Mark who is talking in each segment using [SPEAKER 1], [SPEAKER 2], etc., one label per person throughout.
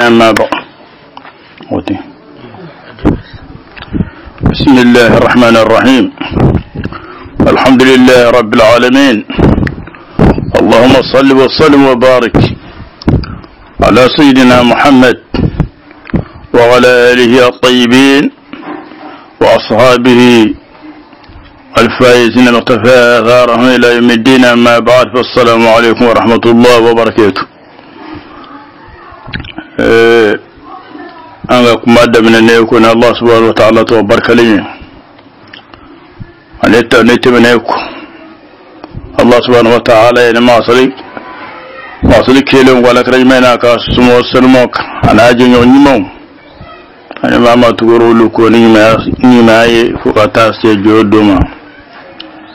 [SPEAKER 1] أما بعد، بسم الله الرحمن الرحيم. الحمد لله رب العالمين. اللهم صل وسلم وبارك على سيدنا محمد وعلى آله الطيبين وأصحابه الفائزين المقتفى آثارهم إلى يوم الدين. أما بعد، فالسلام عليكم ورحمة الله وبركاته. An ka kuma daminɛ ne ko ni Allah subhanahu wa ta'ala tɔgɔ barikalen ye, ale ta ne tɛmɛnen ko Allah subhanahu wa ta'ala ye ne masali kelen ko alakira ɲuman n'a ka somɔgɔ sanumaw kan, a n'a jɛɲɔgɔn ɲumanw ani maa ma tugura olu ko ni ɲumanya ye fo ka taa se jɔ don ma.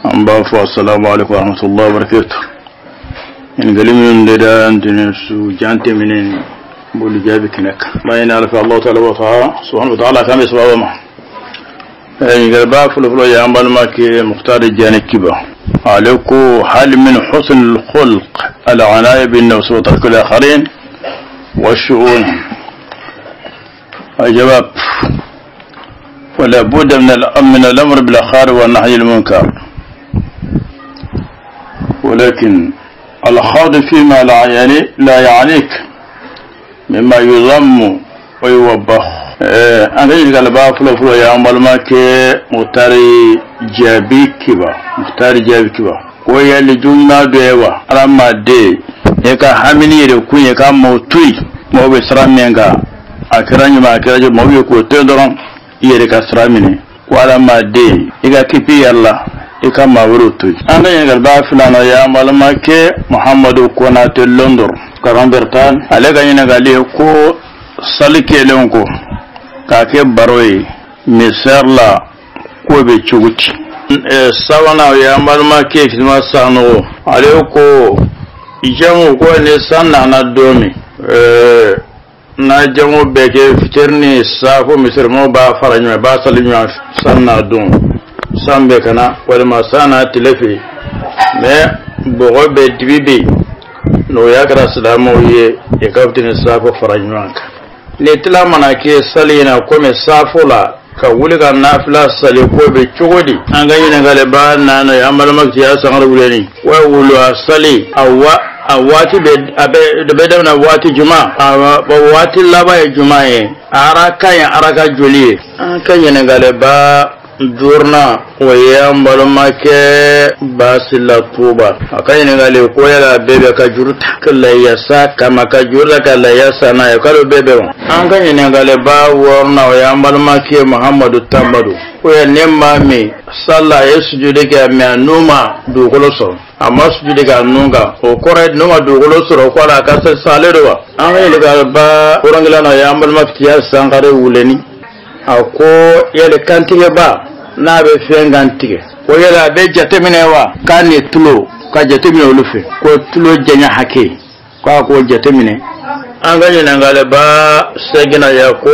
[SPEAKER 1] An b'a fɔ asalamu alaikum wa rahmatullahi wa barakatuh. Ɲininkali minnu de da ntɛnɛn su jan tɛmɛnen b'olu jaabi kɛnɛ kan. N b'a ɲini ala fɛ Allah ta'ala wa ta'ala subhanahu wa ta'ala k'an bɛ sababa ma. Ɲininkaliba fɔlɔfɔlɔ ye an balimakɛ Mukutari Jani Kiba, ale ko hal min husn al-khulq al-anaya bin-nafs wa tark al-akharin wa shu'un. الجواب: ولا بد من الأمر بالخير والنهي المنكر، ولكن الخوض فيما لا يعنيك مما يضم ويوبخ. An ka ɲininkaliba fɔlɔfɔlɔ ye an balimakɛ Mukutari Jaabi Kiba, Mukutari Jaabi Kiba ko yali juguman dɔ ye wa hadamaden e ka hamini yɛrɛ kun ye ka maaw to yen, maaw bɛ sira min kan, a kɛra ɲuman a kɛra jugu, maaw ye k'o to yen dɔrɔn, i yɛrɛ ka sira minɛ, ko hadamaden i ka kipi yɛrɛ la, i ka maa wɛrɛw to yen. An ka ɲininkaliba filanan ye an balimakɛ Muhamadu Konate Londor Grande-Bretagne, ale ka ɲininkali ye ko sali kɛlen ko k'a kɛ baro ye misɛri la, k'o bɛ cogo di? Sabanan o ye an balimakɛ Kisima Sanogo, ale ko jamu ko ni san nana don min n'a jamu bɛɛ kɛ fitiri ni saafo, misirimaw b'a fara ɲɔgɔn b'a sali ɲɔgɔn san n'a don, san bɛ ka na walima san n'a tile fɛ, mɛ bɔgɔ bɛ dibi bɛ yen, nɔgɔya kɛra silamɛw ye i ka fitiri ni saafo fara ɲɔgɔn kan. Ni tila mana kɛ sali in na komi saafo la, ka wuli ka nafila sali ko bɛ cogo di? An ka ɲininkaliba nana ye an balimakɛ ya sangare wuleni wa wulu a sali a waati bɛ a bɛ daminɛ waati juma, a waati laban ye juma ye, araka ye araka joli ye? An ka ɲininkaliba duurunan o ye an balimakɛ Basila Tuba, a ka ɲininkali ko yala bɛɛ bɛ ka juru ta ka layasa kama, ka juru ta ka layasa n'a ye, k'ale bɛɛ bɛ wa? An ka ɲininkaliba wɔɔrɔnan o ye an balimakɛ Muhamadu Tambadu, ko ye ne maa min sala a ye sujudi kɛ mɛ a nun ma dugukolo sɔrɔ, a ma sujudi kɛ a nun kan, o kɔrɔ ye n'o ma dugukolo sɔrɔ ko ala a ka sale don wa? An ka ɲininkaliba wolonwulanan o ye an balimakɛ Tiya Sankare Wuleni, a ko yali kantigɛba n'a bɛ fɛn kan tigɛ, ko yala a bɛ jateminɛ wa k'a ni tulo ka jateminɛ olu fɛ, ko tulo janya hakɛ k'a k'o jateminɛ. An ka ɲininkaliba seginna ya ko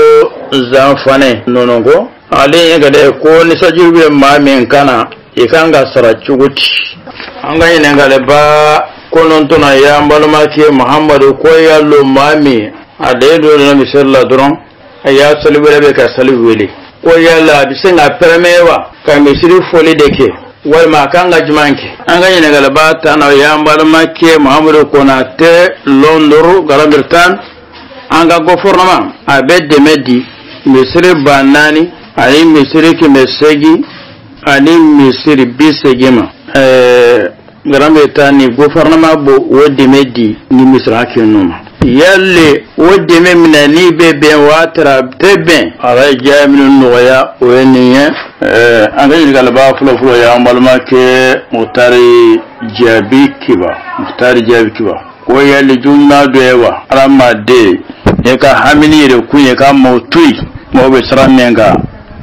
[SPEAKER 1] zanfanɛ nɔnɔko, ale ɲininkali ko ni sajiru bɛ maa min kan na, i kan ka sara cogo di? An ka ɲininkaliba kɔnɔntɔnna ye an balimakɛ Muhamadu ko yalo maa min a den donna misiri la dɔrɔn, a y'a sali wɛrɛ bɛ ka sali wele, ko yala a bɛ se ka pɛrɛmɛ wa ka misiri fɔli de kɛ walima a kan ka jumɛn kɛ? An ka ɲininkaliba tan na o ye an balimakɛ Muhamadu Konate Londor Grande-Bretagne, an ka gouvernement a bɛ dɛmɛ di misiri 4000 ani misiri 800 ani misiri 80 ma. Grande-Bretagne gouvernement b'o o dɛmɛ di ni misiri hakɛ ninnu ma. Yali o dɛmɛ minɛ n'i bɛ bɛn wa tara tɛ bɛn, ala ye diya minnu nɔgɔya o ye nin ye. An ka ɲininkaliba fɔlɔfɔlɔ ye an balimakɛ Mukutari Jaabi Kiba, Mukutari Jaabi Kiba ko yali juguman dɔ ye wa hadamaden e ka hamini yɛrɛ kun ye ka maaw to yen, maaw bɛ sira min kan,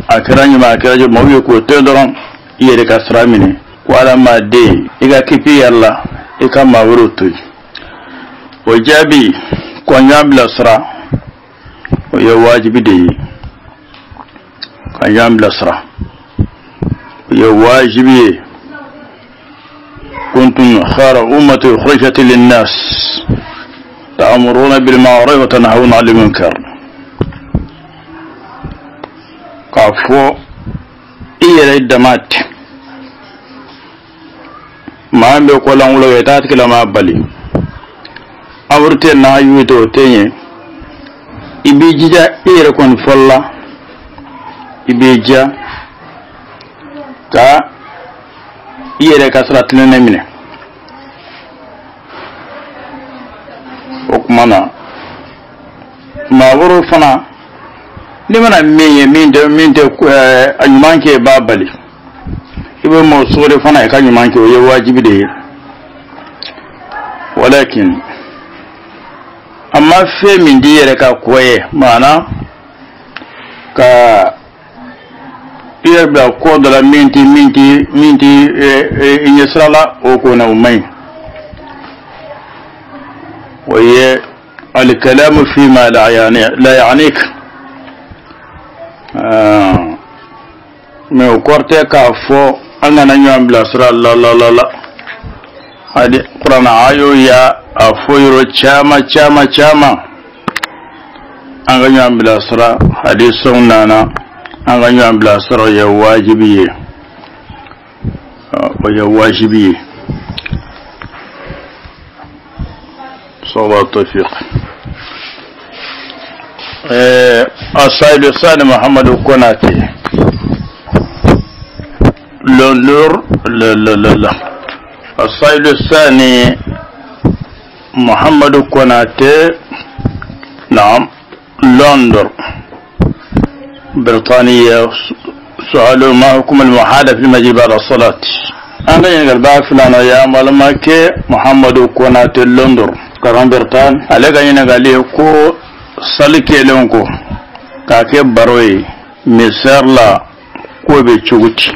[SPEAKER 1] a kɛra ɲuman a kɛra jugu, maaw ye k'o to yen dɔrɔn, i yɛrɛ ka sira minɛ, ko hadamaden i ka kipi yɛrɛ la, i ka maa wɛrɛw to yen. O jaabi ko n y'an bilasira, o ye wajibi de ye, ka y'an bilasira o ye wajibi ye. Kuntum khayra ummati ukhrijat linnas تأمرون بالمعروف وتنهون عن المنكر. K'a fɔ i yɛrɛ dama tɛ maa min bɛ ko lankolon kɛ i t'a tigilamaa bali, amuru tɛ n'a y'u tɛ o tɛ ɲɛ. I b'i jija i yɛrɛ kɔni fɔlɔ la, i b'i ja ka i yɛrɛ ka sira tilennen minɛ. O tuma na maa wɛrɛw fana n'i mana min ye min tɛ a ɲuman kɛ i b'a bali, i bɛ mɔgɔ sugori fana i ka ɲuman kɛ, o ye wajibi de ye. Walakin a ma fɛn min di yɛrɛ ka ko ye, maana ka i yɛrɛ bila ko dɔ la min ti i ɲɛ sira la, o ko na o man ɲi. O ye alikalamu fima la ya'nik. Mais o kɔrɔ tɛ k'a fɔ an kana ɲɔgɔn bilasira la la la la. Hadi kuranna ayo ya a fɔ yɔrɔ caman caman caman an ka ɲɔgɔn bilasira, hadisaw nana an ka ɲɔgɔn bilasira, o ye wajibi ye, o ye wajibi ye. صلى التوفيق. السيد الثاني محمد كوناتي لولور لا لا لا لا. السيد الثاني محمد كوناتي، نعم، لندن بريطانيا. سؤال: ما حكم المحادثة في المسجد بعد الصلاة؟ أنا ينقل بقى فلان يا مالك محمد كوناتي لندن كرام بريطان عليك ينقل لي كو sali kelen ko k'a kɛ baro ye misɛri la k'o bɛ cogo di.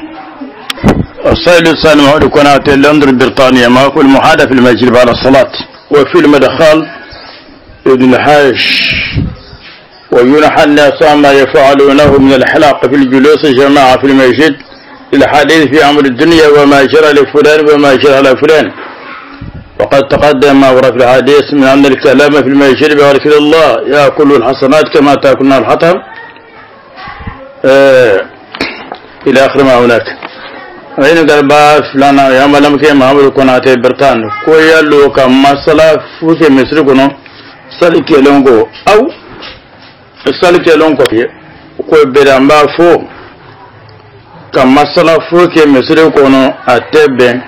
[SPEAKER 1] السائل الثاني محمد كوناتي لندن بريطانيا: ما هو المحادثة في المسجد بعد الصلاة؟ وفي المدخل ابن الحاج وينحى الناس عما يفعلونه من الحلاق في الجلوس جماعة في المسجد للحديث في أمر الدنيا وما جرى لفلان وما جرى لفلان. وقد تقدم ما ورد في الحديث من أن الكلام في المسجد بغير الله يأكل الحسنات كما تأكلنا الحطب إلى آخر ما هناك. أين قال با فلان يا ملم كي محمد كوناتي برتان كويا لو كما صلا فوكي مصر كنو سالكي لونغو أو سالكي لونغو كوي بدان با فو كما صلا فوكي مصر كنو أتبين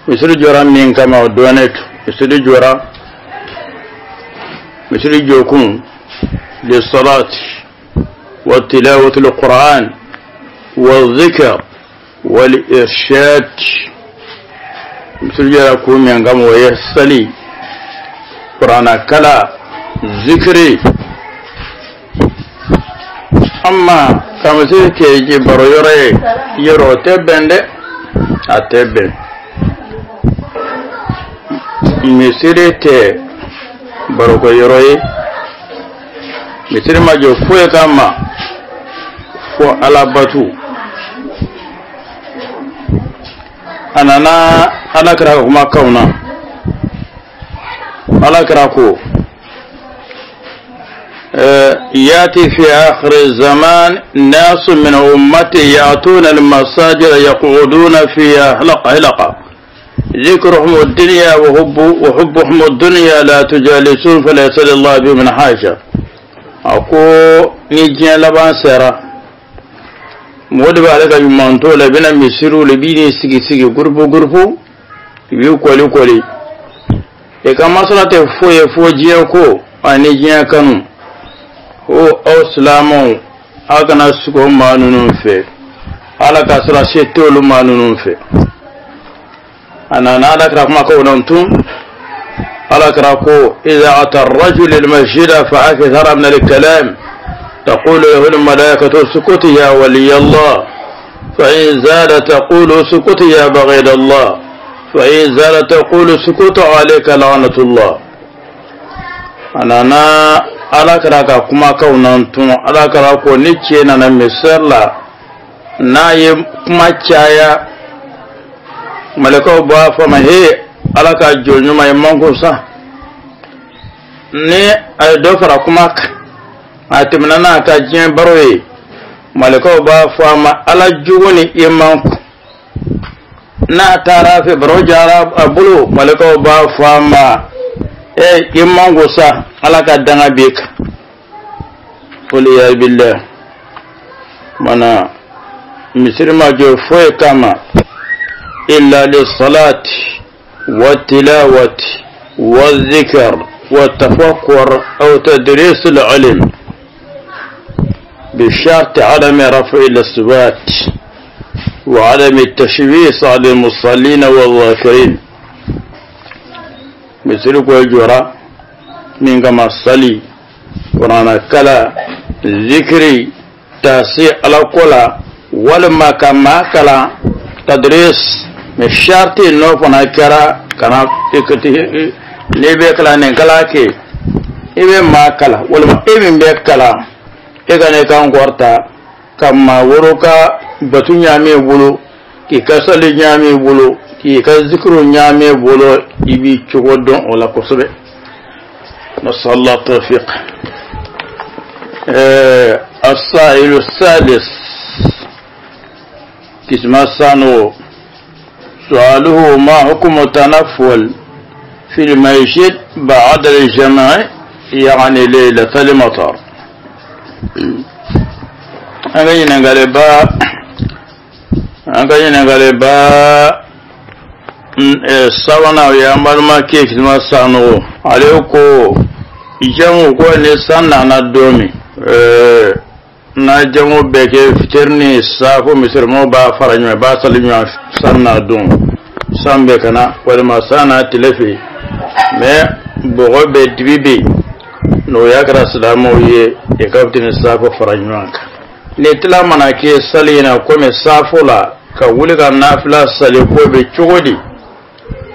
[SPEAKER 1] misiri jɔra min kama o dɔnnen to misiri jɔra misiri jɔkun lisalati wa tilawati alquran wa zikr wal irshad. Misiri jɔra kun min kama o ye sali, kurana kala, zikiri. Amma ka misiri kɛ ji baro yɔrɔ ye yɔrɔ o tɛ bɛn dɛ, a tɛ bɛn. Misiri tɛ barokɛ yɔrɔ ye, misiri ma jɔ foyi kama fo alabatu. A nana ala kira ka kumakanw na, ala kira ko يأتي في آخر الزمان ناس من أمتي يأتون المساجد يقعدون فيها حلقة ذكرهم الدنيا وحبهم الدنيا لا تجالسون فليس لله بهم من حاجة. أكو نيجي لبان سيرا مودي بالك يمانتو لبنا مسيرو لبيني سيكي سيكي غربو غربو يو كولي كولي e ka masala tɛ foyi ye fo diɲɛ ko ani diɲɛ kanu. Ko aw silamɛw aw kana sigi o maa ninnu fɛ, ala ka sira se t'olu maa ninnu fɛ. A nana ala kira kuma k'o na tun, ala kira ko إذا أتى الرجل المسجد فأكثر من الكلام تقول له الملائكة اسكت يا ولي الله، فإن زاد تقول اسكت يا بغيض الله، فإن زاد تقول اسكت عليك لعنة الله. A nana ala kira ka kumakanw na tun, ala kira ko ni cɛ nana misiri la n'a ye kuma caya malakaw b'a fɔ ma he ala ka jɔ ɲuman ye manko sa, Ni a ye dɔ fara kuma kan, a tɛmɛna n'a ka diɲɛ baro ye, malikaw b'a fɔ a ma ala jugu ni i man kun. N'a taara fɛ baro jara a bolo, malikaw b'a fɔ a ma e i man ko sa, ala ka danga b'i kan. Waliyadu mana misiri ma jɔ foyi kama illa lisalati wa tilawati wa zikr wa tafakkur aw tadris al-ilm بشرط عدم رفع الأصوات وعدم التشويش على المصلين والذاكرين. مثل كوجورا من كما صلي قرآن كلا ذكري تاسي على كلا ولما كما كلا تدريس من شرط إنه فنا كرا كنا نبي كلا نكلا كي إبي ما كلا ولما إبي بكلا e ka ne kan kɔrɔta ka maa wɛrɛw ka batu ɲaami i bolo, k'i ka sali ɲaami i bolo, k'i ka zikiru ɲaami i bolo, i b'i cogo dɔn o la kosɛbɛ. Nasala tawfiq. Asailu salis kisma sano sualuhu ma hukumu tanaful fi lmasjid ba'da al-jama'i yani laylat al-matar. An ka ɲininkali ba sabanan o ye an balimakɛ Kisima Sanogo, ale ko jamu ko ni san nana don min, n'a jamu bɛɛ kɛ fitiri ni saafo, misirimaw b'a fara ɲɔgɔn, b'a sali ɲɔgɔn, san na don san bɛ ka na walima san na tile fɛ, mɛ bɔgɔ bɛ dibi bɛ yen, n'o y'a kɛra silamɛw ye i ka fitiri ni saafo fara ɲɔgɔn kan. Ni tila mana kɛ sali in na komi saafo la ka wuli ka nafila sali ko bɛ cogo di?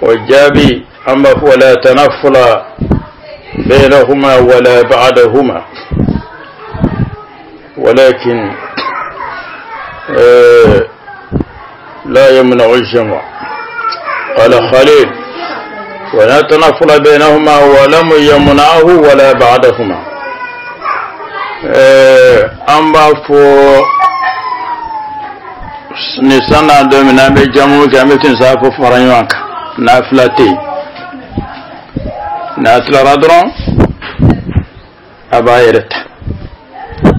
[SPEAKER 1] O jaabi an b'a fɔ wala tanafula baynahuma wala ba'dahuma, walakin la yamna'u al-jama'. Qala Khalil wala tanafula baynahuma wa lam yamna'ahu wala ba'dahuma. An b'a fɔ ni san na don min n'an bɛ jamu kɛ, an bɛ tun saafo fara ɲɔgɔn kan, nafila tɛ yen. N'a tilara dɔrɔn a b'a yɛrɛ ta,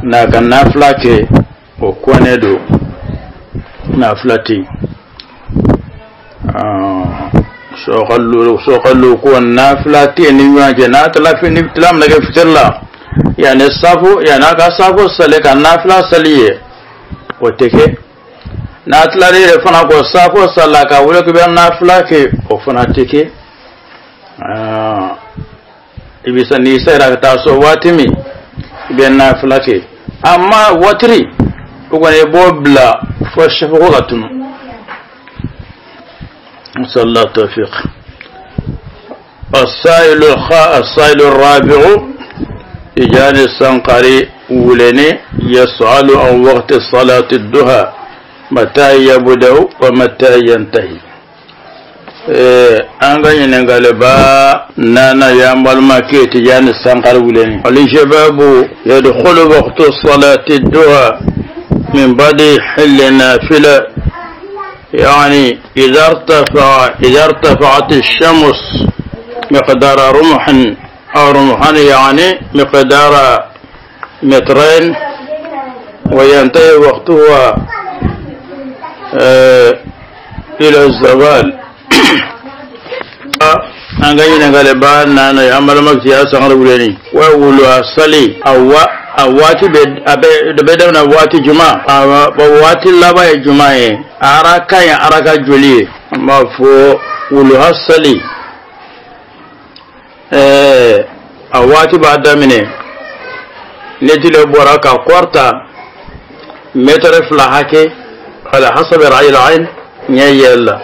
[SPEAKER 1] n'a ka nafila kɛ o kɔnɛ don, nafila tɛ yen. Sɔkalo ko nafila tɛ yen ni ɲɔgɔn cɛ, n'a tila ni tila mana kɛ fitiri la, yanni saafo, yanni a ka saafo sali ka nafila sali ye, o tɛ kɛ. N'a tilala yɛrɛ fana kɔ saafo sali ka wuli k'i bɛ nafila kɛ, o fana tɛ kɛ. I bɛ sa n'i sera ka taa so waati min, i bɛ nafila kɛ, amma watiri o kɔni i b'o bila fo sɛfoko ka tunu. Nasallahu tawfiq. السائل الرابع إجان السنقري ولني يسأل عن وقت صلاة الضحى متى يبدأ ومتى ينتهي. An ka ɲininkali ba nana y'an balimakɛ Tijani Sankari wuleni. Al-shababu yadkhulu waqtu salati duha min badi hilli nafila, yani idha irtafa'at ash-shams miqdara rumhin aw rumhan, yani miqdara metrain, wa yantahi waqtuha ila az-zawal. An ka ɲininkali ba nana ye an balimakɛ Tijani Sankari wuleni wa wulu a sali a waati bɛ daminɛ waati juma, a waati laban ye juma ye, araka ye araka joli ye? An b'a fɔ wulu a sali a waati b'a daminɛ ni tile bɔra ka kɔrɔta mɛtɛrɛ 2 hakɛ ala hasabi ra'yil ayn ɲɛ yɛlɛ la.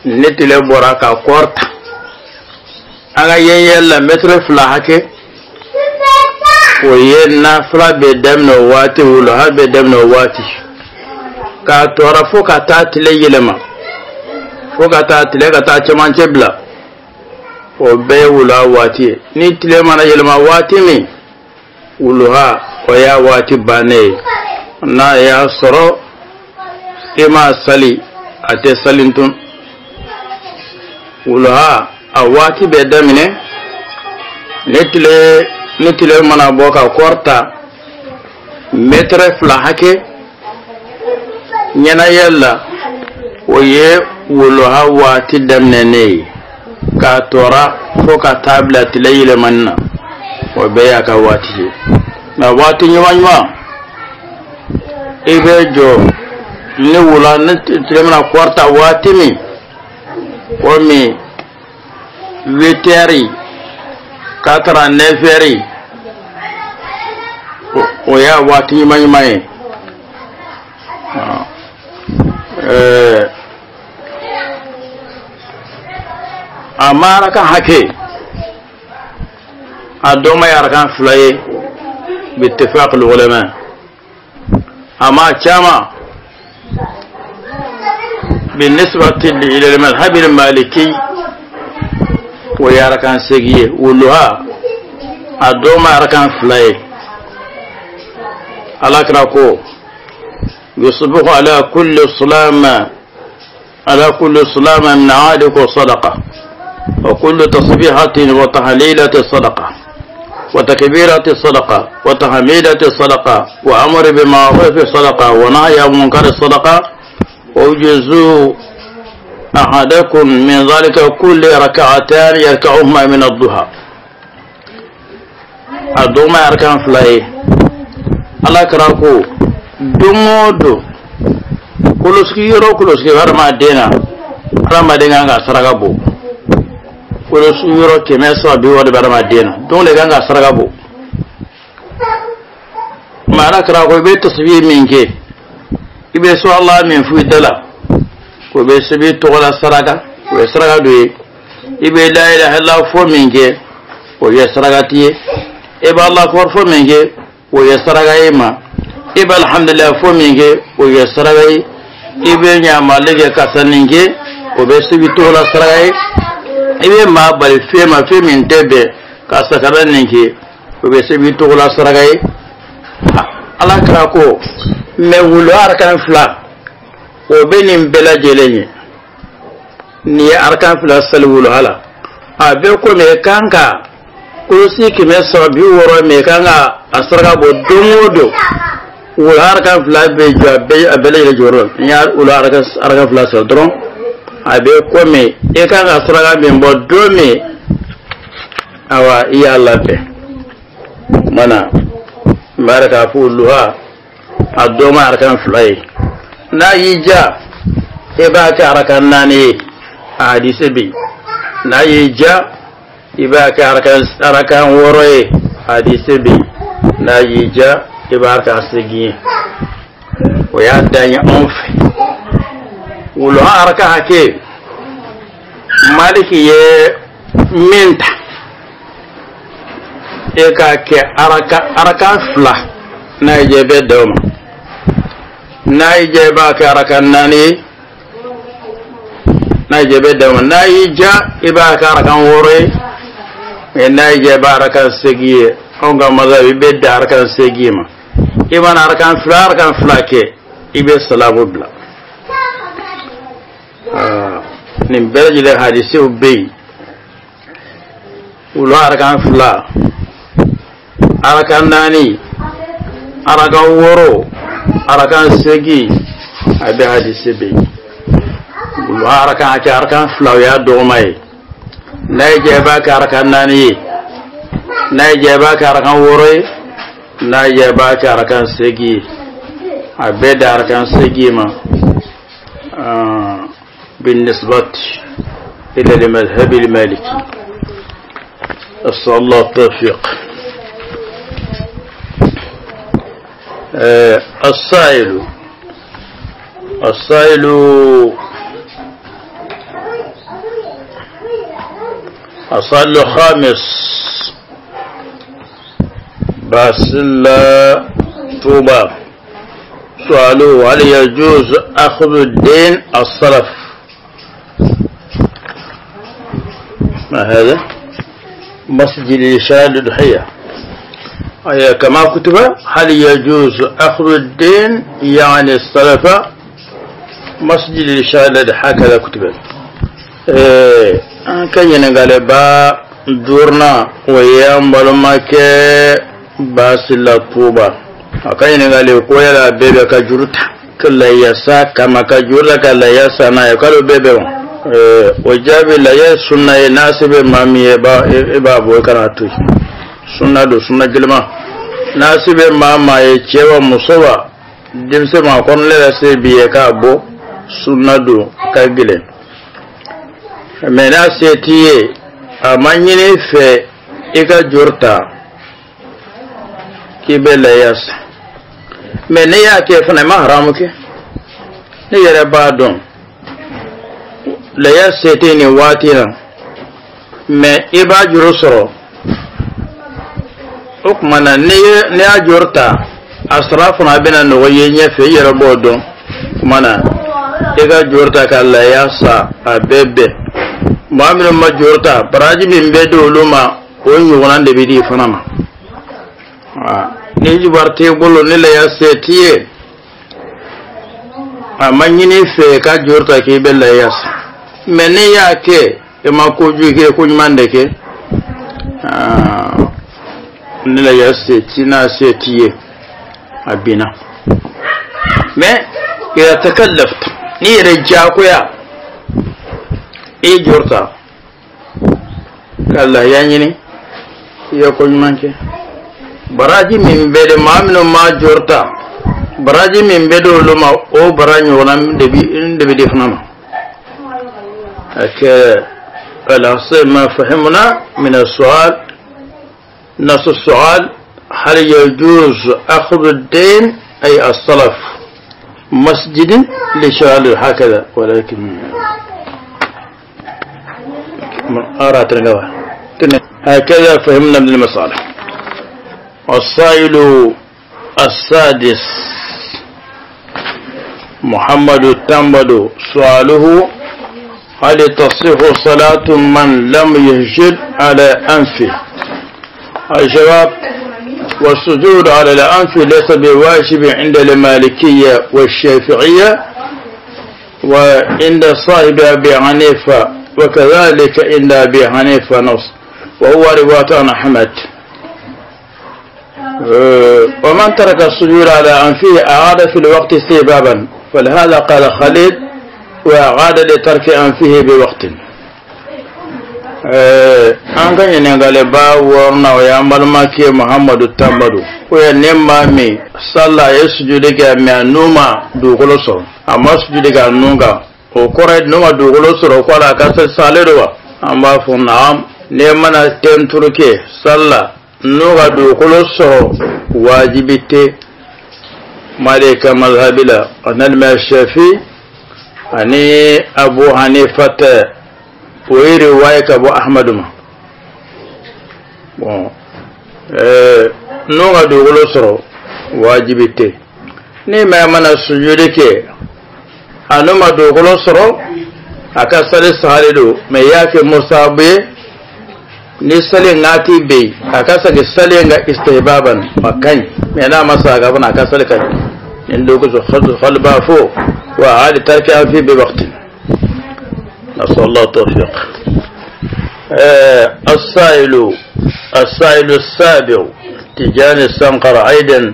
[SPEAKER 1] Ni tile bɔra ka kɔrɔta an ka yen yɛlɛ la mɛtɛrɛ 2 hakɛ, o ye nafila bɛ daminɛ o waati, wuluha bɛ daminɛ o waati, k'a tɔɔrɔ fo ka taa tile yɛlɛma, fo ka taa tile ka taa cɛmancɛ bila, O bɛɛ ye wuluha waati ye. Ni tile mana yɛlɛma waati min, wuluha o y'a waati bannen ye. N'a y'a sɔrɔ i m'a sali, a tɛ sali tun. Wuluha a waati bɛ daminɛ ni tile mana bɔ ka kɔrɔta mɛtɛrɛ 2 hakɛ ɲɛnayɛli la, o ye wuluha waati daminɛnen ye, k'a tɔra fo ka taa bila tile yɛlɛmani na. O bɛɛ y'a ka waati ye. Nka waati ɲuman ɲuman, i bɛ jɔ ni wula ni tile mana kɔrɔta waati min, komi 8 heures ka tara 9 heures, o y'a waati ɲuman ɲuman ye. A ma arakan hakɛ, a dɔ ma ye arakan 2 ye باتفاق العلماء. أما caman بالنسبة إلى المذهب المالكي o ye arakan 8 ye. Wuluha a dɔ ma arakan 2 ye. Ala kira ko: يصبح على كل سلامة من عادك صدقة، وكل تصبيحة وتهليلة صدقة، وتكبيرة صدقة، وتحميدة صدقة، وأمر بمعروف صدقة، ونهي عن منكر صدقة، ويجزئ أحدكم من ذلك كل ركعتان يركعهما من الضحى. A dɔ ma arakan 2 ye. Ala kira ko don o don, kolosigi yɔrɔ o kolosigi hadamaden na, hadamaden kan ka saraka bɔ. Kolosigi yɔrɔ 360 de bɛ hadamaden na, don de kan ka saraka bɔ. Mɛ ala kira ko i bɛ tasibih min kɛ, i bɛ sɔ ala min fɔ i da la, o bɛ sɛbɛn tɔgɔ la saraka, o ye saraka dɔ ye. I bɛ la ilaha illallah fɔ min kɛ, o ye sarakati ye. I bɛ ala akbar fɔ min kɛ, o ye saraka ye ma. I bɛ alhamdulilayi fɔ min kɛ, o ye saraka ye. I bɛ ɲamali kɛ ka sanni kɛ, o bɛ sɛbɛn tɔgɔ la saraka ye. I bɛ maa bali fɛn ma, fɛn min tɛ bɛn, ka sakara nin kɛ, o bɛ sɛbɛn tɔgɔ la saraka ye. Ala kira ko mɛ wulu arakan 2, o bɛ nin bɛɛ lajɛlen ye. N'i ye arakan 2 sali wuluha la, a bɛ komi i kan ka kulusi 360 min kan ka a saraka bɔ don o don, wuluha arakan 2 bɛ jɔ a bɛɛ lajɛlen jɔyɔrɔ la. N'i y'a wuluha arakan 2 sɔrɔ dɔrɔn, a bɛ komi i kan ka saraka min bɔ don min, awa, i y'a labɛn. Kumana n b'a yɛrɛ k'a fɔ wuluha a dɔ ma arakan 2 ye. N'a y'i ja, i b'a kɛ arakan 4 ye, a hadise bɛ yen. N'a y'i ja, i b'a kɛ arakan 6 ye, a hadise bɛ yen. N'a y'i ja, i b'a arakan 8 ye. O y'a dan ye anw fɛ. Wuluha arakan hakɛ, Maliki ye min ta, e k'a kɛ arakan 2, n'a y'i ja i bɛ dan o ma. N'a y'i ja, i b'a kɛ arakan 4 ye, n'a y'i ja i bɛ dan o ma. N'a y'i ja, i b'a kɛ arakan 6 ye. Mɛ n'a y'i ja, i b'a arakan 8 ye. Anw ka mazhabu, i bɛ dan arakan 8 ma. I mana arakan 2 arakan 2 kɛ, i bɛ salamu bila. Nin bɛɛ lajɛlen hadisiw bɛ yen. Wulu arakan 2, arakan 4, arakan 6, arakan 8, a bɛ hadisi bɛ yen. Wulu arakan hakɛ, arakan 2, o y'a dɔgɔma ye. N'a y'i diya, i b'a kɛ arakan 4 ye. N'a y'i diya, i b'a kɛ arakan 6 ye. N'a y'i diya, i b'a kɛ arakan 8 ye. A bɛɛ da arakan 8 ma بالنسبة إلى المذهب المالكي. أسأل الله التوفيق. السائل السائل الخامس باسل توبة، سؤاله: هل يجوز أخذ الدين السلف؟ ما هذا؟ مسجد لشراء الأضحية. كما كتب: هل يجوز أخذ الدين يعني السلف مسجد لشراء الأضحية؟ هكذا كتب. An ka ɲininkali ba duurunan, o ye an balimakɛ Basila Tuba. A ka ɲininkali ko yala bɛɛ bɛ ka juru ta ka layasa kama, ka juru la ka laya san n'a ye, k'ale bɛɛ bɛ wa? O jaabi: laya sunna ye. N'a se bɛ maa min ye, e b'a bɔ, i kana to yen. Sunna don, sunna gɛlɛma. N'a se bɛ maa maa ye, cɛ wa, muso wa, denmisɛn ma kɔnɔ yɛrɛ, se b'i ye k'a bɔ, sunna don ka gɛlɛn. Mɛ n'a se t'i ye, a ma ɲini i fɛ i ka juru ta k'i bɛ laya san. Mɛ n'i y'a kɛ fana, i ma haramu kɛ. Ne yɛrɛ b'a dɔn laya se tɛ nin waati la, mɛ i b'a juru sɔrɔ. O tuma na, n'i y'a juru ta, a sara fana bɛna nɔgɔ ye ɲɛfɛ, i yɛrɛ b'o dɔn. Tuma na, i ka juru ta ka laya san, a bɛɛ bɛn. Maa minnu ma juru ta, baraji min bɛ di olu ma, o ɲɔgɔnna de bɛ di i fana ma. Ni wari t'e bolo, ni laya se t'i ye, a ma ɲini i fɛ ka juru ta k'i bɛ laya san. Mɛ n'i y'a kɛ, i ma kojugu kɛ, ko ɲuman de kɛ. Ni laya se t'i, n'a se t'i ye, a binna. Mɛ إذا تكلفت, n'i yɛrɛ diyagoya i ye juru ta ka lahiya ɲini, i ye ko ɲuman kɛ. Baraji min bɛ di maa minnu ma juru ta, baraji min bɛ di olu ma, o bara ɲɔgɔnna de bɛ di fana ma. الأصل ما فهمنا من السؤال، نص السؤال: هل يجوز أخذ الدين أي السلف مسجد لشغل هكذا؟ ولكن أرى هكذا فهمنا من المسألة. السائل السادس محمد التنبل، سؤاله: هل تصح صلاة من لم يسجد على أنفه؟ الجواب: والسجود على الأنف ليس بواجب عند المالكية والشافعية وعند صاحب أبي حنيفة، وكذلك عند أبي حنيفة نص، وهو رواية عن أحمد. ومن ترك السجود على أنفه أعاد في الوقت استحبابا، فلهذا قال خليل: وأعاد لترك أنفه بوقت. An ka ɲininkali ba wɔɔrɔnan, o y'an balimakɛ Muhamadu Tanbadu. O ye ne maa min sala, a ye sujudi kɛ, mɛ a nun ma dugukolo sɔrɔ, a ma sujudi kɛ a nun kan, o kɔrɔ ye nun ma dugukolo sɔrɔ, ko ala a ka salen don wa? An b'a fɔ naam. Ne mana tenturu kɛ sala, nun ka dugukolo sɔrɔ wajibi tɛ Maliki mazhabi la, ani Shafi ani Abu Hanifa tɛ. O ye riwaya ka bɔ Ahmadu ma. Bon, n'o ka dugukolo sɔrɔ wajibi tɛ. Ni maa mana sujudi kɛ, a n'o ma dugukolo sɔrɔ, a ka sali sahali don, mɛ i y'a kɛ musabu ye. Ni sali ŋaati bɛ yen, a ka sagi sali ka istihbaban, a ka ɲi. Mɛ n'a ma sa, a ka fana a ka sali ka ɲi. Nin do ko xalba fo wa hali tarki an fi bi waqtin. نسأل الله التوفيق. السائل السابع تجاني السنقر أيضا،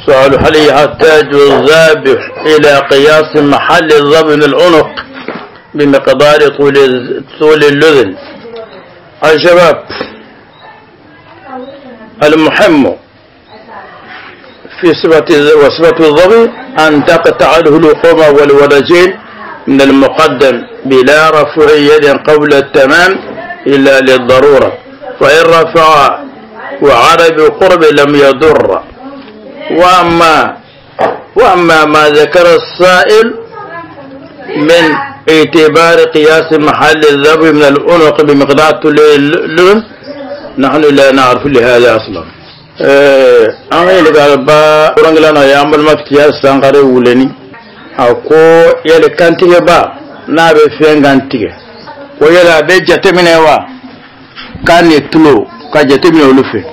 [SPEAKER 1] سؤال: هل يحتاج الذابح إلى قياس محل الذبح من العنق بمقدار طول اللذن؟ الجواب: المهم في صفة وصفة الذبح أن تقطع الهلقوم والودجين من المقدم بلا رفع يد قبل التمام إلا للضرورة، فإن رفع وعاد بقرب لم يضر. وأما ما ذكر السائل من اعتبار قياس محل الذبح من العنق بمقدار اللون، نحن لا نعرف لهذا أصلا. An ka ɲininkali ba wolonwula, y'an balimakɛ Sankare Wuleni. A ko yali kantigɛba n'a bɛ fɛn kan tigɛ, Ko yala a bɛ jateminɛ wa kan ni tulo ka jateminɛ olu fɛ,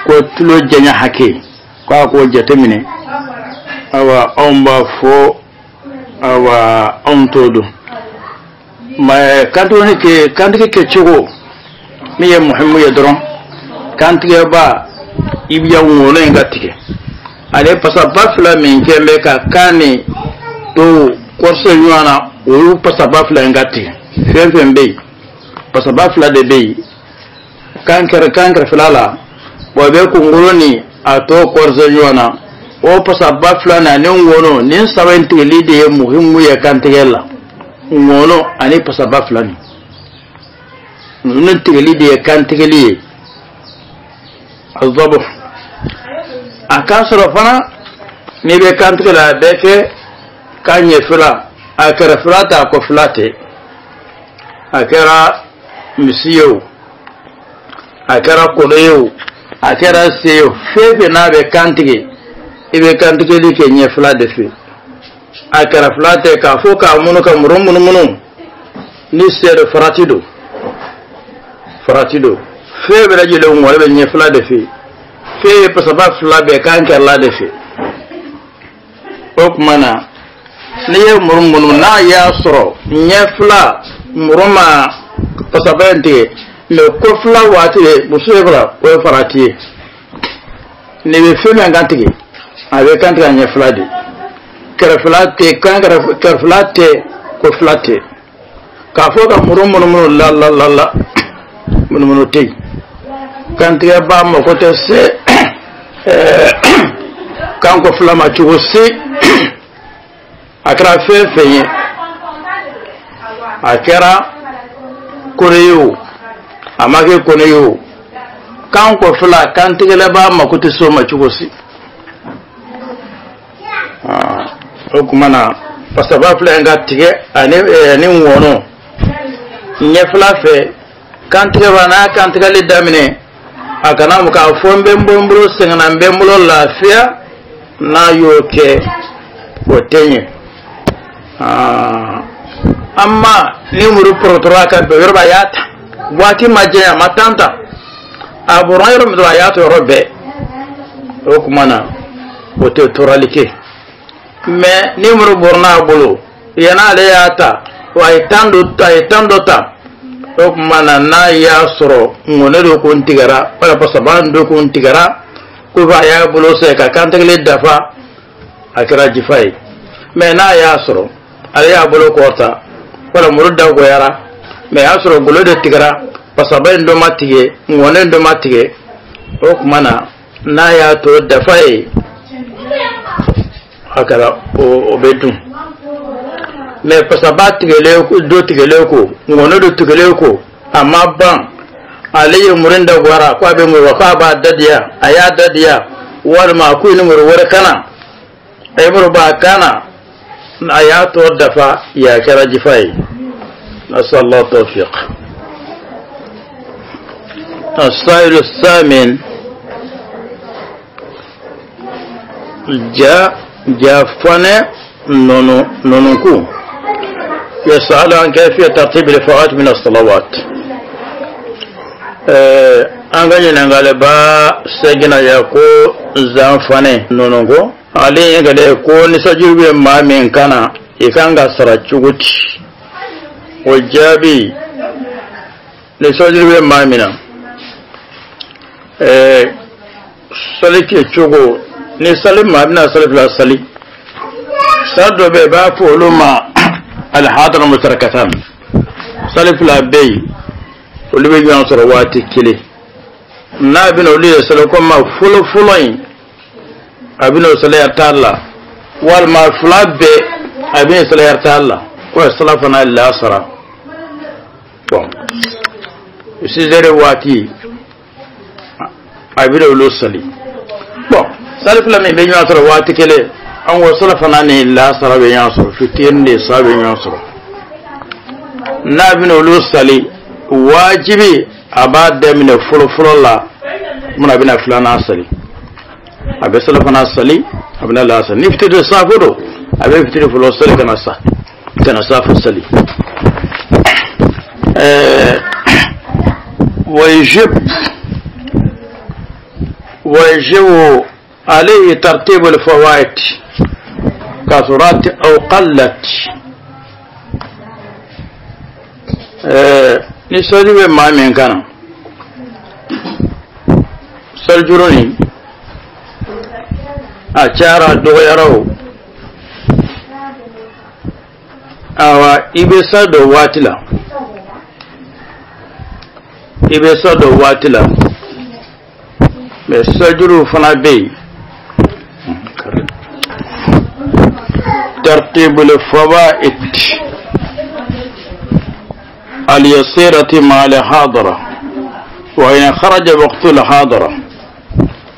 [SPEAKER 1] ko tulo janya hakɛ k'a k'o jateminɛ. Awa anw b'a fɔ, awa anw t'o dɔn, mais kantigɛ kɛ, kantigɛ kɛcogo min ye muhimu ye dɔrɔn, kantigɛba i bɛ ŋɔnɔ in ka tigɛ ale pasaba fila min kɛ bɛ ka kan ni to kɔrɔsɛ ɲɔgɔn na, olu pasaba fila in ka tigɛ. Fɛn fɛn bɛ yen, pasaba fila de bɛ yen kan kɛrɛ kan kɛrɛfɛla la, wa bɛ kunkolo ni a tɔ kɔrɔsɛ ɲɔgɔn na, o pasaba fila ni ani ŋɔnɔ nin saba in tigɛli de ye muhimu ye kantigɛ la. Ŋɔnɔ ani pasaba fila nin ninnu tigɛli de ye kantigɛli ye. A zɔbɔ a k'a sɔrɔ fana n'i bɛ kantigɛ la, a bɛ kɛ k'a ɲɛfɛla, a kɛrɛfɛla tɛ, a kɔfɛla tɛ. A kɛra misi ye o, a kɛra kɔnɔ ye o, a kɛra se ye o, fɛn fɛn n'a bɛ kantigɛ, i bɛ kantigɛli kɛ ɲɛfɛla de fɛ, a kɛrɛfɛla tɛ. K'a fɔ k'a munu ka muru munumunu ni se don, farati don, farati don. Fɛn bɛɛ lajɛlen ŋɔni bɛ ɲɛfɛla de fɛ, fɛn ye pasaba fila bɛɛ kan kɛrɛla de fɛ. O tuma na n'i ye muru munu, n'a y'a sɔrɔ ɲɛfila muru ma pasaba in tigɛ, mais kɔfila waati de muso ye fara, o ye farati ye. N'i bɛ fɛn min kan tigɛ, a bɛ kan tigɛ a ɲɛfila de, kɛrɛfɛla tɛ, kan kɛrɛfɛla tɛ, kɔfila tɛ. K'a fɔ ka muru munumunu la la la la, munumunu tɛ yen. Kantigɛba mako tɛ se kan kɔfila ma cogo si. A kɛra fɛn fɛn ye, a kɛra kone ye o, a ma kɛ kone ye o, kan kɔfila kantigɛlɛba mako tɛ se o ma cogo si. O tuma na pasaba fila in ka tigɛ ani ŋɔnɔ ɲɛfila fɛ. Kantigɛba n'a kantigɛli daminɛ, a kana k'a fɔ n bɛ n bolo sɛgɛnna, n bɛ n bolo lafiya, n'a y'o kɛ o tɛ ɲɛ. Amma ni muru pɔrɔtɔrɔ ka bɛn yɔrɔ, a y'a ta waati ma janya, a ma tan ta, a bɔra yɔrɔ min dɔrɔn, a y'a to yɔrɔ bɛɛ, o tuma na o tɛ tɔɔrɔli kɛ. Mais ni muru bɔra n'a bolo yan'ale y'a ta, a ye tan dɔ, a ye tan dɔ ta, o tuma na n'a y'a sɔrɔ ŋɔnɛ dɔ kun tigɛra wala pasaba dɔ kun tigɛra, ko a y'a bolo sɛ ka kantigɛli dafa, a kɛra jifa ye. Mais n'a y'a sɔrɔ ale y'a bolo kɔrɔta wala muru dagoyara, mais y'a sɔrɔ golo de tigɛra, pasaba in dɔ ma tigɛ, ŋɔnɛ in dɔ ma tigɛ, o tuma na n'a y'a to dafa ye, a kɛra o bɛ dun. Mais pasaba tigɛlen dɔ tigɛlen ko, ŋɔnɛ dɔ tigɛlen ko, a ma ban, ale ye muru in dagoyara ko a bɛ muru, k'a b'a dadiya, a y'a dadiya, walima ko ni muru wɛrɛ kana, a ye muru b'a kana, a y'a tɔ dafa, ya kɛra jifa ye. نسأل الله التوفيق. السائل الثامن جاء جافن نونكو يسأل عن كيفية ترتيب الفوات من الصلوات. An ka ɲininkaliba seginna ya ko zanfane nɔnɔko ale ye gɛlɛ ko ni sajuru bɛ maa min kana, i kan ka sara cogo di? O jaabi, ni sajuru bɛ maa min na, sali kɛ cogo ni sali maa bɛna sali fila sali, sali dɔ bɛ yen, i b'a fɔ olu ma alihadara mutarakatan, sali fila bɛ yen, olu bɛ ɲɔgɔn sɔrɔ waati kelen. N'a bɛna olu ye sali komi fɔlɔ fɔlɔ in, a bɛna o sali t'a la, walima fila bɛɛ a bɛna sali t'a la, ko salafana lasara. Bon, 6 heures waati a bɛna olu sali. Bon, sali fila min bɛ ɲɔgɔn sɔrɔ waati kelen, an ko salafana ni lasara bɛ ɲɔgɔn sɔrɔ, fitinin de sa bɛ ɲɔgɔn sɔrɔ. N'a bɛna olu sali, wajibi a b'a daminɛ fɔlɔ fɔlɔ la. Mun a bɛna filanan sali, a bɛ salafana sali, a bɛna lasara. Ni fitiri safo don, a bɛ fitiri fɔlɔ sali ka na sa, ka na safo sali. ويجب عليه ترتيب الفوائد كثرت أو قلت. Ni sali bɛ maa min kan na, salijuru nin a cayara a dɔgɔyara o, awa i bɛ sa dɔ waati la, i bɛ sa dɔ waati la, mɛ salijuru fana bɛ yen. Tartibul fawaid اليسيرة مع الحاضرة وإن خرج وقت الحاضرة.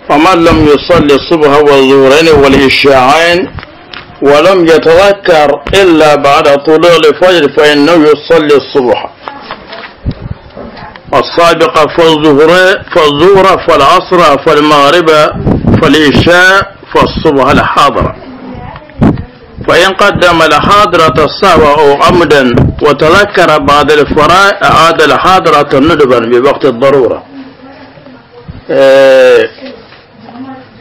[SPEAKER 1] ومن لم يصلي الصبح والظهرين والعشاءين ولم يتذكر إلا بعد طلوع الفجر فإنه يصلي الصبح السابقة فالظهر فالعصر فالمغرب فالعشاء فالصبح الحاضرة. فإن قدم الحاضرة السهو أو عمدا وتذكر بعد الفراء أعاد الحاضرة ندبا بوقت الضرورة.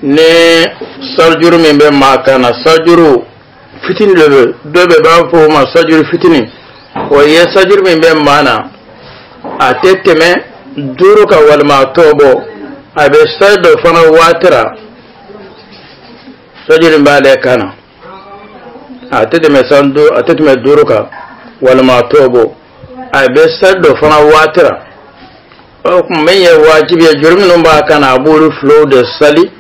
[SPEAKER 1] Ni sajuru min bɛ maa kan na, sajuru fitini dɔ bɛ, dɔ bɛ b'a fɔ o ma sajuru fitini, o ye sajuru min bɛ maa na a tɛ tɛmɛ 5 kan walima a t'o bɔ, a bɛ sali dɔ fana waati la, sajuru in b'ale kan na a tɛ tɛmɛ san 5, a tɛ tɛmɛ 5 kan walima a t'o bɔ, a bɛ sali dɔ fana waati la. O tuma min ye wajibi ye, juru minnu b'a kan na a b'olu filaw de sali,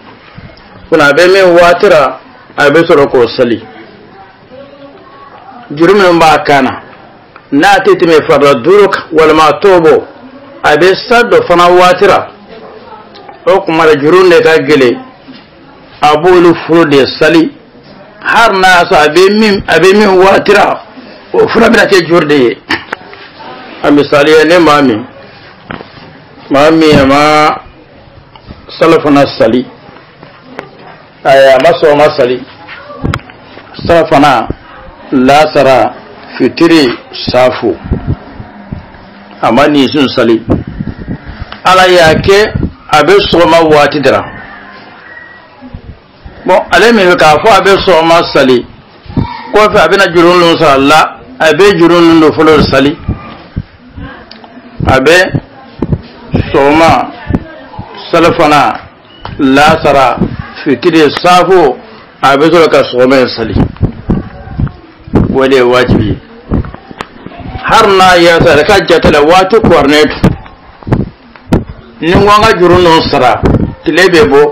[SPEAKER 1] kunna a bɛ min waati la a bɛ sɔrɔ k'o sali. Juru minnu b'a kan na n'a tɛ tɛmɛ farila 5 kan walima a t'o bɔ, a bɛ sali dɔ fana waati la, o tuma la juru de ka gɛlɛn, a b'olu furu de sali, har n'a y'a sɔrɔ a bɛ min waati la o fana bɛna kɛ juru de ye. A misali ye, ne maa min ma salafana sali, a ma sɔgɔma sali, salafana lasara fitiri safo, a ma nin sali, ala y'a kɛ a bɛ sɔgɔma waati dara. Bon, ale min bɛ k'a fɔ a bɛ sɔgɔma sali, kɔfɛ a bɛna juru ninnu sara la, a bɛ juru ninnu dɔ fɔlɔ sali, a bɛ sɔgɔma salafana lasara fitiri safo, a bɛ sɔrɔ ka sɔgɔma in sali, o de ye wajibi ye. Har n'a y'a sɔrɔ ka jate la waati kɔrɔnen don, ni n ko an ka juru ninnu sara tile bɛ bɔ,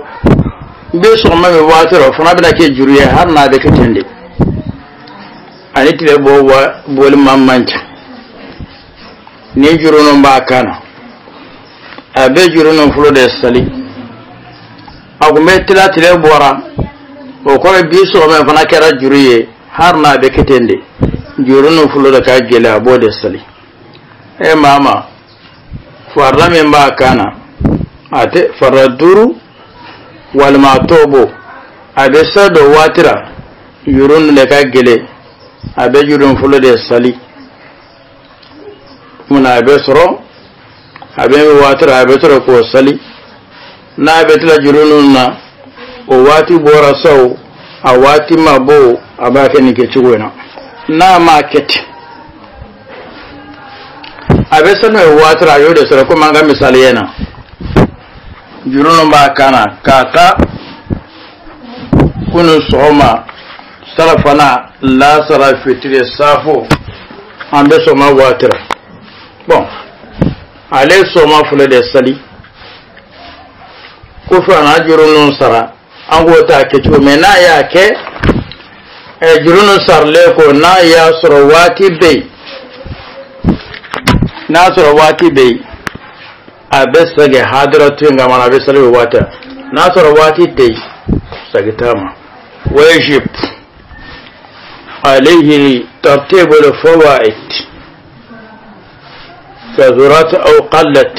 [SPEAKER 1] n bɛ sɔgɔma min waati la o fana bɛna kɛ juru ye, hali n'a bɛ kɛ ten de, ani tile bɔ bɔli man ca. Ni juru ninnu b'a kan na, a bɛ juru ninnu fɔlɔ de sali, a kun bɛ tila tile bɔra, o kɔrɔ bi sɔgɔma fana kɛra juru ye, hali n'a bɛ kɛ ten de, juru ninnu fɔlɔ de ka gɛlɛn, a b'o de sali. E maa ma farila min b'a kan na, a tɛ farila 5 walima a t'o bɔ, a bɛ sali dɔ waati la, juru ninnu de ka gɛlɛn, a bɛ juru fɔlɔ de sali, munna a bɛ sɔrɔ a bɛ waati la a bɛ sɔrɔ k'o sali. N'a bɛ tila juru ninnu na, o waati bɔra sa o, a waati ma bɔ o, a b'a kɛ nin kɛcogo in na. N'a m'a kɛ ten, a bɛ sali min waati la, a y'o de sɔrɔ komi an ka misali ye na, juru ninnu b'a kan na k'a ta kunun sɔgɔma salafana lasara fitiri safo, an bɛ sɔgɔma waati la. Bon, ale sɔgɔma fɔlɔ de sali, kɔfɛ a n'a juru ninnu sara, an k'o t'a kɛcogo, mɛ n'a y'a kɛ juru ninnu saralen kɔ, n'a y'a sɔrɔ waati bɛ yen, n'a sɔrɔ waati bɛ yen, a bɛ segin hadiratu in kama, a bɛ sali o waati la, n'a sɔrɔ waati tɛ yen, segin t'a ma. ويجب عليه ترتيب الفوائد كثرت أو قلت.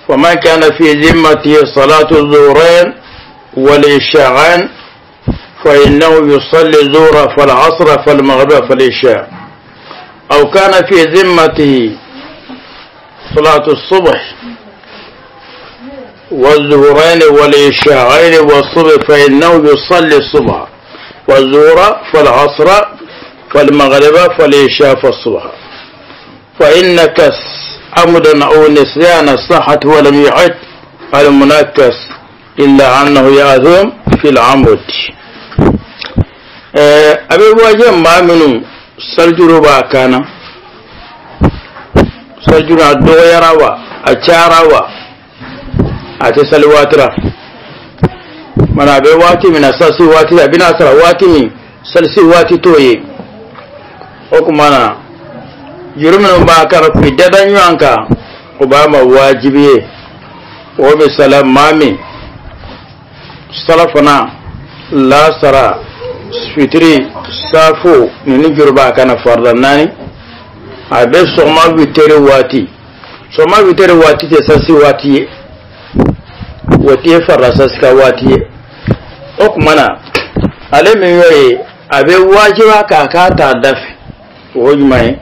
[SPEAKER 1] ومن كان في ذمته صلاة الظهرين والعشاءين فإنه يصلي الظهر فالعصر فالمغرب فالعشاء، أو كان في ذمته صلاة الصبح والظهرين والعشاءين والصبح فإنه يصلي الصبح والظهر فالعصر فالمغرب فالعشاء فالصبح. فإن عمدا أو نسيان صحت ولم يعد المنكس إلا أنه يأثم في العمد. أبي واجه ما منو سلجرو باكانا سلجرو الدويروا أشاروا أتسل واترا من أبي واتي من أساسي واتي أبي ناصر واتي من سلسي واتي توي أكمانا juru minnu b'a kan k'i dada ɲɔgɔn kan o b'a ma wajibi ye. O bɛ sala maa min salafana lasara fitiri safo ninnu juru b'a kan na farida naani. A bɛ sɔgɔma witiri waati, sɔgɔma witiri waati tɛ sasi waati ye, o tɛ farida sasi ka waati ye. O tuma na ale min y'o ye a bɛ wajiba k'a k'a ta da fɛ, o ye jumɛn ye?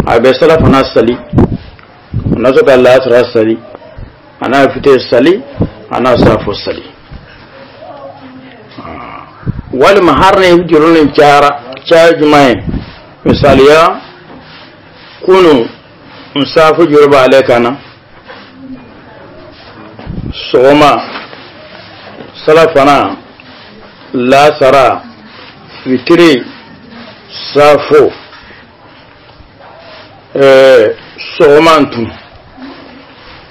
[SPEAKER 1] A bɛ salafana sali, a n'a sɔrɔ ka lasara sali, a n'a fitiri sali, a n'a safo sali. Walima har ni juru nin cayara, caya jumɛn ye? Misaliya kunu n safo juru b'ale kan na sɔgɔma salafana lasara fitiri safo sɔgɔma tun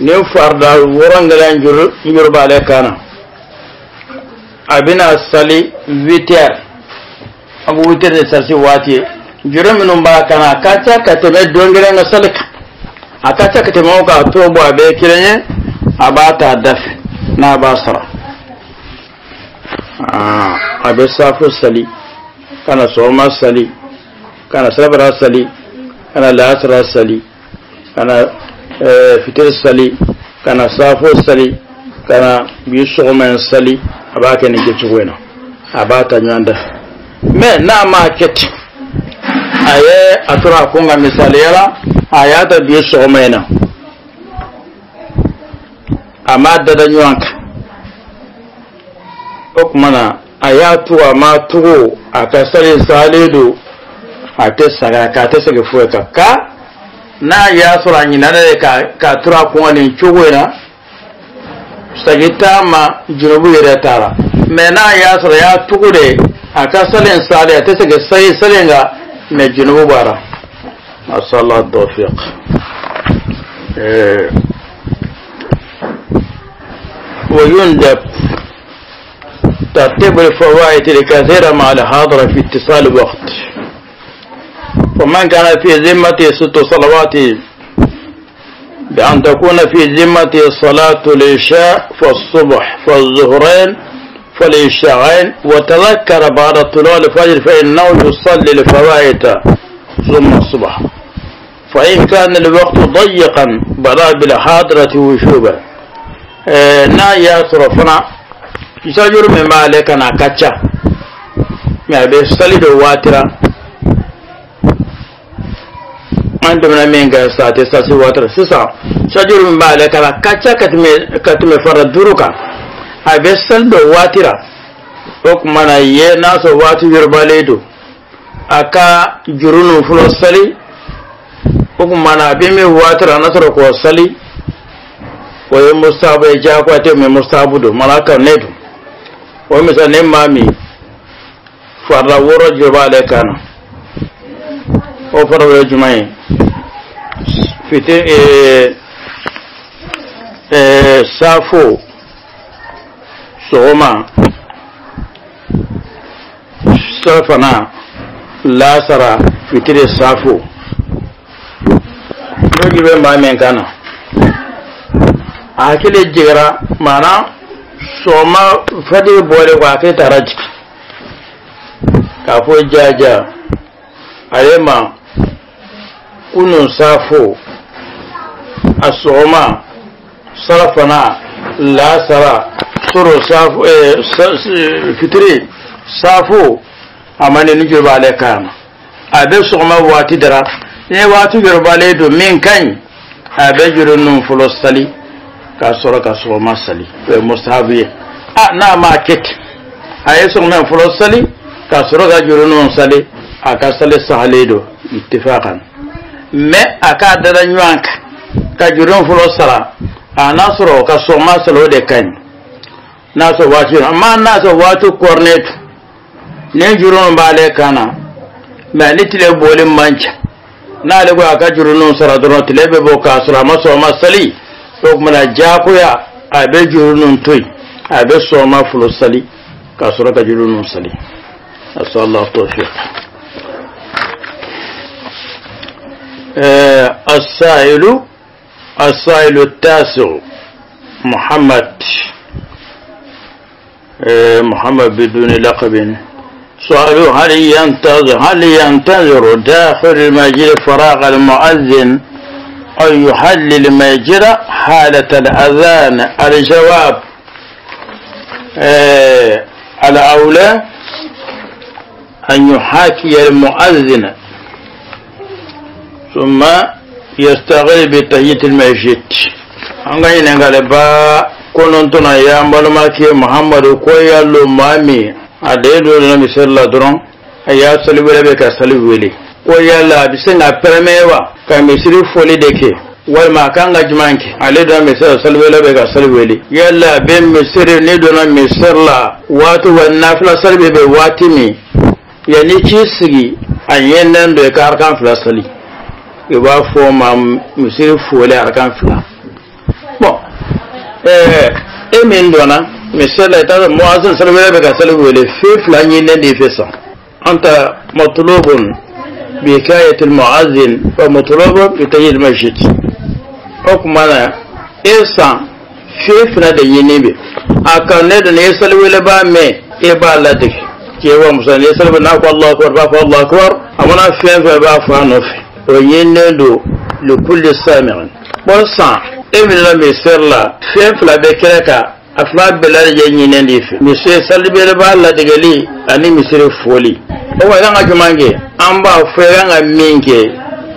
[SPEAKER 1] ni farida wɔɔrɔ gɛlɛn juru b'ale kan na, a bɛna sali 8 heures. An ko 8 heures de sasi waati ye. Juru minnu b'a kan na a ka ca ka tɛmɛ don kelen ka sali kan, a ka ca ka tɛmɛ o kan, a t'o bɔ, a bɛɛ ye kelen ye. A b'a ta a da fɛ n'a b'a sara. A bɛ safo sali, ka na sɔgɔma sali, ka na salafana sali, ka na lasara sali, ka na fitiri sali, ka na safo sali, ka na bi sɔgɔma sali. A b'a kɛ nin kɛcogo in na, a b'a ta ɲɔgɔn da fɛ. Mɛ n'a m'a kɛ ten, a ye a tora a kun kan, misaliya la a y'a ta bi sɔgɔma in na, a m'a dada ɲɔgɔn kan. O tuma na a y'a tugu, a m'a tugu, a ka sali salen don, a tɛ saga a tɛ segin foyi kan. Ka n'a y'a sɔrɔ a ɲinana de k'a tora a kun kan nin cogo in na, segin t'a ma, jurubu yɛrɛ t'a la. Mɛ n'a y'a sɔrɔ a y'a tugu de, a ka sali salen, a tɛ segin sali kan, mɛ jurubu b'a la. Asala tawfiq. ويندب ترتيب الفوائد الكثيرة مع الحاضرة في اتصال الوقت. ومن كان في ذمته 6 صلوات بأن تكون في ذمته صلاة العشاء فالصبح فالظهرين فالعشاءين، وتذكر بعد طلوع الفجر فإنه يصلي الفوائد ثم الصبح. فإن كان الوقت ضيقا بدا بالحاضرة وجوبا. N'a y'a sɔrɔ fana juru min b'ale kan a ka ca, mɛ a bɛ sali dɔ waati la, an tɛmɛna min kan sisan, a tɛ sasi waati la. Sisan sajuru min b'ale kan a ka ca ka tɛmɛ fara 5 kan, a bɛ sali dɔ waati la. O tuma na ye n'a sɔrɔ waati yɔrɔbalen don, a ka juru ninnu fɔlɔ sali. O tuma na a bɛ min waati la, n'a sɔrɔ k'o sali, o ye mustahabu ye, diyagoya tɛ, mɛ mustahabu don, mana kan ne don. O misali ne maa min farida 6 juru b'ale kan na, o farida ye jumɛn ye? Fitiri, safo, sɔgɔma, salafana, lasara, fitiri, safo. N'o juru bɛ maa min kan na, a hakili jigira, maana sɔgɔma fajiri bɔlen kɔ a hakili taara jigin k'a fɔ jaja ale ma kunun safo, a sɔgɔma, salafana, lasara, soro safo, fitiri, safo, a ma ni juru b'ale kan na, a bɛ sɔgɔma waati dara. Ni waati yorobalen don min ka ɲi, a bɛ juru ninnu fɔlɔ sali k'a sɔrɔ ka sɔgɔma sali, o ye mustahabu ye. A n'a m'a kɛ ten, a ye sɔgɔma fɔlɔ sali k'a sɔrɔ ka juru ninnu sali, a ka sali sahalen don ittifakan. Mais a k'a dada ɲɔgɔn kan ka juru fɔlɔ sara, a n'a sɔrɔ ka sɔgɔma sali, o de ka ɲi. N'a sɔrɔ waati, amma n'a sɔrɔ waati kɔrɔnen to ni juru ninnu b'ale kan na, mais ni tile bɔlen man ca, n'ale ko a ka juru ninnu sara dɔrɔn, tile bɛ bɔ k'a sɔrɔ a ma sɔgɔma sali, o tuma na diyagoya a bɛ juru ninnu to yen, a bɛ sɔgɔma fɔlɔ sali k'a sɔrɔ ka juru ninnu sali. Asallahu tawfiq. السائل التاسع محمد بدون لقب. سؤاله: هل ينتظر داخل المسجد فراغ المؤذن أو يحلل المسجد حالة الأذان؟ الجواب: الأولى أن يحاكي المؤذن ثم يستغل بتحية المسجد. An ka ɲininkali ba kɔnɔntɔnna y'an balimakɛ Muhamadu ko yalo maa min a den donna misiri la dɔrɔn, a y'a sali wele bɛ ka sali wele, ko yala a bɛ se ka pɛrɛmɛ wa ka misiri foli de kɛ, walima a kan ka jumɛn kɛ? Ale donna misiri la, sali wele bɛ ka sali wele, yala a bɛ misiri, ne donna misiri la waati wa nafila sali bɛ bɛn waati min, yanni k'i sigi a ɲɛnen don i ka arakan fila sali, i b'a fɔ o ma misiri foli arakan fila. Bon, e min donna misiri la, i t'a sɔrɔ muazin sali wele bɛ ka sali wele, fɛn fila ɲininen de fɛ sisan. Anta matlubun bi hikayati almuazin wa matlubun bi tahiyyati almasjid. O tuma na e san fɛn fila de ɲini bɛ a kan ne donna, e sali wele b'a mɛn, e b'a ladege cɛ wa muso, ni sali n'a ko Allahu akbar, b'a fɔ Allahu akbar, a mana fɛn fɛn b'a fɔ a nɔfɛ, o ɲininen don likulli sami'in. Bon, san e minɛna misiri la, fɛn fila bɛ kɛnɛ kan, a fila bɛɛ lajɛlen ɲininen de fɛ, misiri salibere b'a ladegeli ani misiri foli. O wa kan ka jumɛn kɛ? An b'a fɔ i kan ka min kɛ,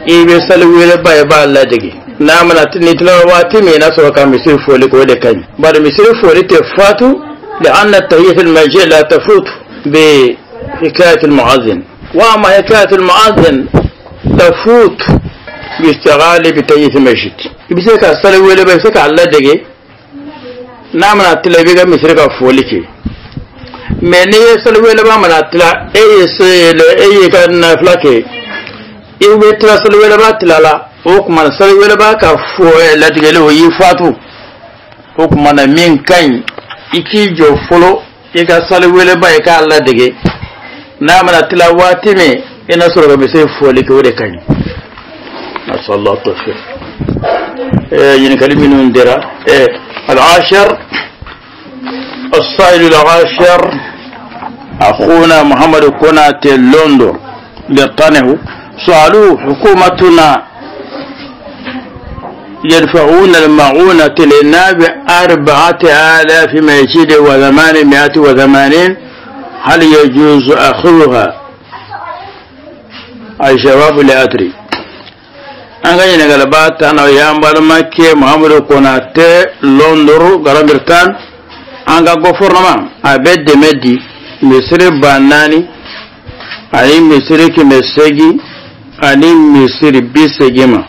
[SPEAKER 1] i bɛ sali weleba i b'a ladege, n'a mana ni tilala waati min na sɔrɔ ka misiri foli kɛ, o de ka ɲi. Bari misiri foli tɛ fatu, لأن تحية المسجد لا تفوت بحكاية المؤذن، وأما حكاية المؤذن تفوت باشتغال بتحية المسجد. I bɛ se ka sali wele ba, i bɛ se k'a ladege, n'a mana tila i bɛ ka misiri ka foli kɛ. Mais n'i ye sali weleba mana tila, e ye se e y'i ka nafila kɛ, i bɛ tila sali weleba tila la, o tuma na sali weleba ka fo latigɛli o y'i fatu. O tuma na min ka ɲi, i k'i jɔ fɔlɔ i ka sali weleba i k'a ladege, n'a mana tila waati min i na sɔrɔ ka misiri foli kɛ, o de ka ɲi. Nasallahu tawfiq. ɲininkali minnu dira, العاشر السائل العاشر أخونا محمد كوناتي لندن بريطانيا. سألوه: حكومتنا يدفعون المعونة للناب 4000 مسجد و880، هل يجوز أخذها؟ الجواب: لا أدري. An ka ɲininkaliba tan na y'an balimakɛ Muhamadu Konate Londres, Grande-Bretagne. An ka gouvernement a bɛ dɛmɛ di misiri 4000 ani misiri 800 ani misiri 80 ma.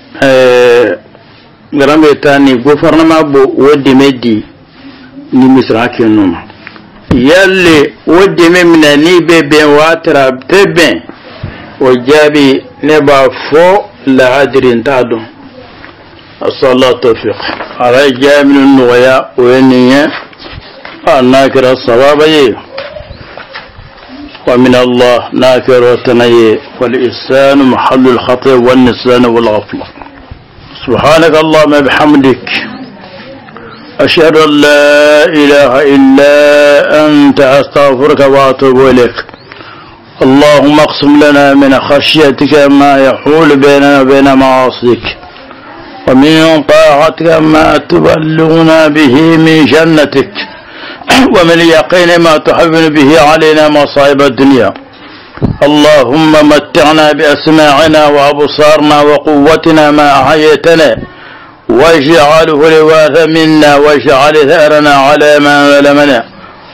[SPEAKER 1] Grande-Bretagne gouvernement b'o o dɛmɛ di ni misiri hakɛ ninnu ma. Yali o dɛmɛ minɛni bɛ bɛn wa tara tɛ bɛn? O jaabi, ne b'a fɔ la adri, n t'a dɔn. Asallahu tawfiq. Ala ye jaabi minnu nɔgɔya, o ye nin ye, a n'a kɛra sababa ye ومن الله ناكر وتني، والإنسان محل الخطأ والنسيان والغفلة. سبحانك اللهم بحمدك، أشهد أن لا إله إلا أنت، أستغفرك وأتوب إليك. اللهم اقسم لنا من خشيتك ما يحول بيننا وبين معاصيك، ومن طاعتك ما تبلغنا به من جنتك، ومن اليقين ما تحول به علينا مصائب الدنيا. اللهم متعنا بأسماعنا وأبصارنا وقوتنا ما أحييتنا، واجعله الوارث منا، واجعل ثأرنا على من ظلمنا،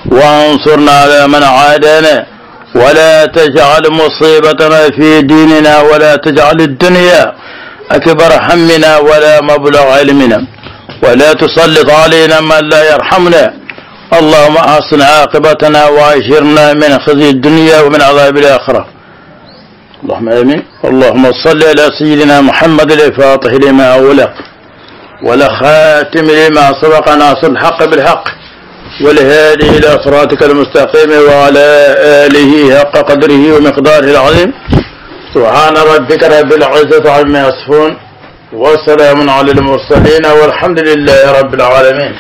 [SPEAKER 1] وانصرنا على من عادانا، ولا تجعل مصيبتنا في ديننا، ولا تجعل الدنيا أكبر همنا ولا مبلغ علمنا، ولا تسلط علينا من لا يرحمنا. اللهم أحسن عاقبتنا وأجرنا من خزي الدنيا ومن عذاب الآخرة. اللهم آمين. اللهم صل على سيدنا محمد الفاتح لما أغلق، والخاتم لما سبق، ناصر الحق بالحق، والهادي إلى صراطك المستقيم، وعلى آله حق قدره ومقداره العظيم. سبحان ربك رب العزة عما يصفون، وسلام على المرسلين، والحمد لله رب العالمين.